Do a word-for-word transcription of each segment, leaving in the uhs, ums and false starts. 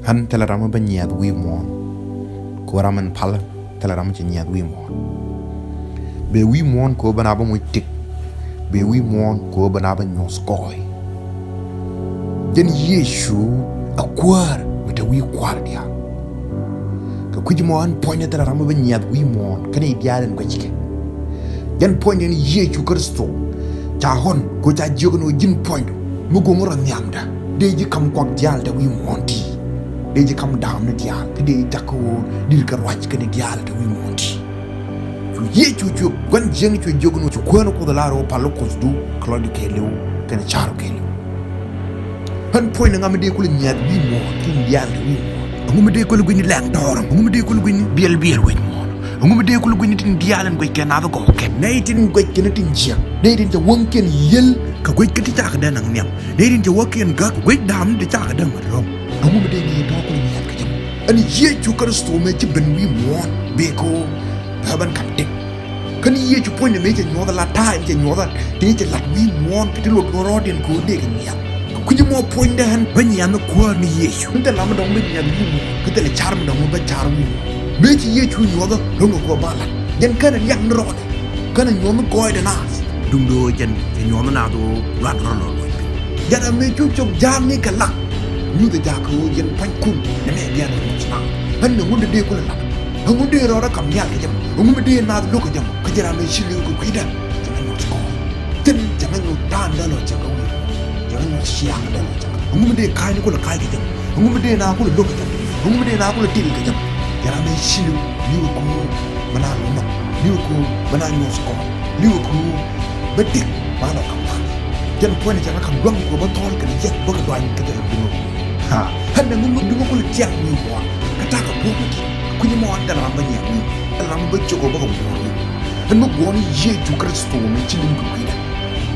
Ɣän thilɛ ram mi bä nyiath wi̱i̱ muɔ̱ɔ̱n. Kɛ ɣöö ram in pal thilɛ ram mi ci nyiath wi̱i̱ muɔ̱ɔ̱n. Bɛ wi̱i̱ muɔ̱ɔ̱n kɛ ɣöö bä na bä moc tëk. Bɛ wi̱i̱ muɔ̱ɔ̱n kɛ ɣöö bä na bä nyuɔ̱th kɔɔy. Jɛn Yecu ɛ Kuäär mi te wi̱i̱ kua̱r diaal. Kɛ kui̱c mɔ ɣän puɔ̱nydɛ thilɛ ram mi bä nyiath wi̱i̱ muɔ̱ɔ̱n kɛnɛ i̱ diaal in guɛckɛ. Jɛn puɔ̱nydɛ ni Yecu Kritho ca ɣɔ̱n kɛ ɣöö ca jiök ni ɣöö ji̱n puɔ̱nydɛ mi go̱o̱ŋ rɔ nhiamdä, dee ji̱ ka̱m kuak diaal te wi̱i̱ muɔ̱ɔ̱n ti. Dee ji̱ ka̱m da̱a̱m ni diaal kä dee ji̱ jakä ɣöö di̱t kɛ ruac kɛnɛ diaal te wi̱i̱ muɔ̱ɔ̱n ti. Cu Yecu cu gua̱n jiäkni cu jiök ni ɣöö cu Kuäär ni Kuoth lar ɣöö pal Kuothdu kɛ lɔcdu kɛɛliw kɛnɛ ca̱ru kɛɛliw. Ɣän puɔ̱nydɛ ŋa mi dee kulɛ nyiath wi̱i̱ muɔ̱ɔ̱n tin diaal te wi̱i̱ muɔ̱ɔ̱n? Ɛŋu mi dee kulɛ gui̱cni lɛŋ dɔɔr? Ɛŋu mi dee kulɛ gui̱cni biɛl biɛl wec muɔ̱ɔ̱n? Ɛŋu mi dee kulɛ gui̱cni tin diaal in guɛckɛ nath gɔw kɛn? Nɛy tin guɛckɛ ni tin jiäk, nɛy tin cɛ wäŋkiɛn yiël kɛ guec kä ti cakɛ dee naŋ nhiam, nɛy tin cɛ wäŋkiɛn gäk kɛ guec da̱a̱m ti cakɛ dee mat ro̱ŋ. Ɛŋu mi dee ni tɔ̱ kulɛ nyiath kɛ jɛ mɔ? Ɛn Yecu Kritho mëë ci ben wi̱i̱ muɔ̱ɔ̱n bee kɛ ɣöö bɛ ben ka̱m tëk. Kä ni Yecu puɔ̱nydɛ mëë cɛ nyuɔ̱th ala ta̱a̱ in cɛ nyuɔ̱th a tëë cɛ la̱t wi̱i̱ muɔ̱ɔ̱n kɛ ti lot ɣöö rɔɔdiɛn kɛ ɣöö dee kɛ nyiath. Kɛ kui̱c mɔ puɔ̱nydɛ ɣän bä nyiath ni Kuäär ni Yecu. Ni thilɛ ram mi dɔ̱ŋ bä nyiath wi̱i̱ muɔ̱ɔ̱n kä thilɛ car mi dɔ̱ŋ bä car wi̱i̱ muɔ̱ɔ̱n. Mëë ci Yecu nyuɔ̱th a ro̱ŋ kɛ ɣöö bä la̱t. Jɛn känɛ liak ni rɔɔdɛ. Känɛ nyuɔ̱th ni gɔɔydɛ naath. Duundɛ ɣöö jɛn cɛ nyuɔ̱th ni naath ɣöö lua̱n rɔ lɔ luɔc piny. Jɛn ram mëë cu cop ja̱a̱kni kɛ lak. Nyuthɛ jaak kɛ ɣöö jɛn pua̱nykun nɛmɛ diaal ɛ nyuɔ̱th naath. Ɣän ɛŋu dee kulɛ la̱t? Ɛŋu dee rɔɔdɛ ka̱m nhial kɛ jɛ mɔ? Ɛŋu mi dee naath lo̱k kɛ jɛ mɔ? Kä jɛn ram mëë ci li̱w kɛ kui̱dä cɛ ŋä nyuɔ̱th kɔn. Thil cɛ ŋä nyuɔ̱th ta̱a̱n dee lɔ cɛ ŋä wi̱i̱. Cɛ ŋä nyuɔ̱th ciaŋ dee lɔ cɛ ŋä. Ɛŋu mi dee ka̱a̱cni kulɛ ka̱a̱c kɛ jɛ mɔ? Ɛŋu mi dee naath kulɛ lo̱k kɛ jɛ mɔ? Ɛŋu mi dee naath kulɛ til kɛ jɛ mɔ? Jɛn ram mëë ci li̱w, li̱w kɛ ɣöö bä naath lo̱k nhɔk, li̱w kɛ ɣöö bä naath nyuɔ̱th kɔn, li̱w kɛ ɣöö bä dek ba lɔ ka̱m naath. Jɛn puɔ̱nydɛ cɛ ŋa ka̱m lua̱ŋ kɛ ɣöö bä thɔɔl kɛnɛ jiäk bä kɛ duany kä jɛ lɔ duŋä. Ha, ɣän ɛŋu mi duŋä kulɛ tiak wi̱i̱ muɔ̱ɔ̱n kä ta̱a̱ kɛ buɔ̱m mi di̱i̱t? Kui̱ny mɔ ɣän thilɛ ram bä nyiath wi̱i̱, thilɛ ram bä cok ɣöö bä kɛ buɔ̱m wi̱i̱. Ɣän mi guɔ̱ɔ̱r ni Yecu Kritho mëë ci li̱w kɛ kui̱dä.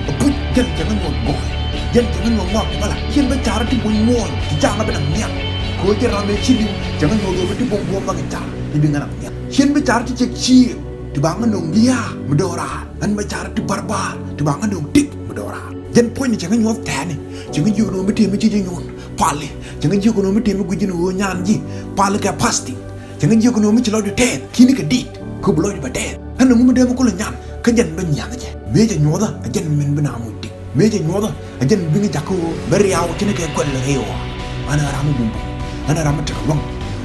Apuc jɛn cɛ ŋä nyuɔ̱th gɔɔy, jɛn cɛ ŋä nyuɔ̱th ŋɔak ti bä la. Ciɛn bä car ti buɔ̱ny muɔ̱ɔ̱n ti ca ŋä bi naŋ nhiam. Kɛ ɣöö jɛn ram mëë ci li̱w cɛ ŋä nyuɔ̱th ɣöö bä ti buɔ̱m buɔ̱m bä kɛ car ti bi ŋä naŋ nhiam. Ciɛn bä car ti cɛ ciëëk ti ba ŋä nöŋ lia̱a̱ mi do̱raar. Ɣän bä car ti barbar ti ba ŋä nöŋ tik mi do̱raar. Jɛn puɔ̱nydɛ cɛ ŋä nyuɔ̱th tɛ̈ni, cɛ ŋä jiök ni ɣöö mi tëë mi ci jɛ nyuɔ̱n pali. Cɛ ŋä jiök ni ɣöö mi tëë mi gui̱c ni ɣöö nyan ji̱ pali kɛ fasting. Cɛ ŋä jiök ni ɣöö mi ci lɔcdu tɛɛth ki̱ni kɛ di̱t kä bi lɔcdu bɛ tɛɛth. Ɣän ɛŋu mi dee mi kulɛ nyan kä jɛn bä nyiath jɛ? Mëë cɛ nyuɔ̱thä ɛ jɛn min bi na moc tik. Mëë cɛ nyuɔ̱thä ɛ jɛn bi ŋä jakä ɣöö bä riaw cini kɛ kuɛl riw ɣɔaa. Ɣän ɛ ram mi bumbum, ɣän ɛ ram mi tekɛ lua̱ŋ.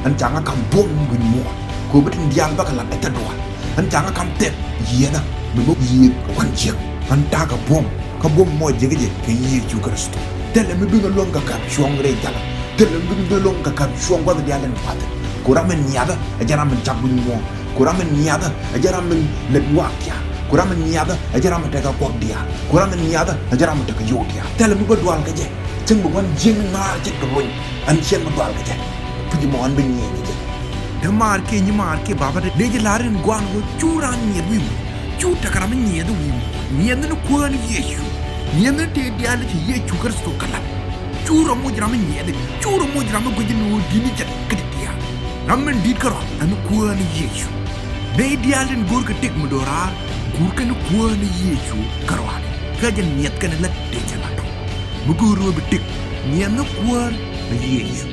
Ɣän ca ŋä ka̱m buɔ̱m wi̱i̱ muɔ̱ɔ̱n kɛ ɣöö bä tin diaal bä kɛ la̱t ɛ thil dual. Ɣän ca ŋä ka̱m thɛp yiëënä mi bä yiëëk kɛ gua̱n jiäk. Ɣän ta̱a̱ kɛ buɔ̱m, kä buɔ̱m mɔ jiäkä jɛ kɛ Yecu Kritho. Thilɛ mi bi ŋä luäŋ kɛ ka̱m cuɔ̱ŋ rɛy jalä. Thilɛ mi bi ŋä luäŋ kɛ ka̱m cuɔ̱ŋ gua̱th diaal in pa̱th. Ku ram in nyiathä ɛ jɛn ram in cak wi̱i̱ muɔ̱ɔ̱n. Ku ram in nyiathä ɛ jɛn ram in lät waak diaal. Ku ram in nyiathä ɛ jɛn ram in tekɛ kuak diaal. Ku ram in nyiathä ɛ jɛn ram in tekɛ yio̱w diaal. Thilɛ mi bä dual kɛ jɛ. Cäŋ bi gua̱n jiäkni ŋa̱a̱r ce̱tkɛ luny. Ɣän cɛn bä dual kɛ jɛ. Puc mɔ ɣän bä nyieny kɛ jɛ. Te maar kiɛ nyi maar kiɛ baba te dee jɛ la̱r in gua̱n ɣöö cu raan nyiɛth wi̱i̱ muɔ̱ɔ̱n. Cu tekɛ ram in nyiɛth wi̱i̱ muɔ̱ɔ̱n. Nyiɛth ni Kuäär ni Yecu. Nyiɛth ni tëë diaal ci Yecu Kritho kɛ la̱t. Cu rɔ moc ram in nyiɛth. Cu rɔ moc ram in guic in ɣöö di̱t ni jɛn kä ti diaal. Ram in di̱t kärɔa ɛn Kuäär ni Yecu. Nɛy diaal tin go̱o̱r kɛ tëk mi do̱raar, guur kɛn Kuäär ni Yecu kärɔa. Kä jɛn nyiɛth kɛn la̱t tëë cɛ la̱t tɔ̱. Mi go̱o̱r ɣöö bi tëk, nyiɛth ni Kuäär ni Yecu.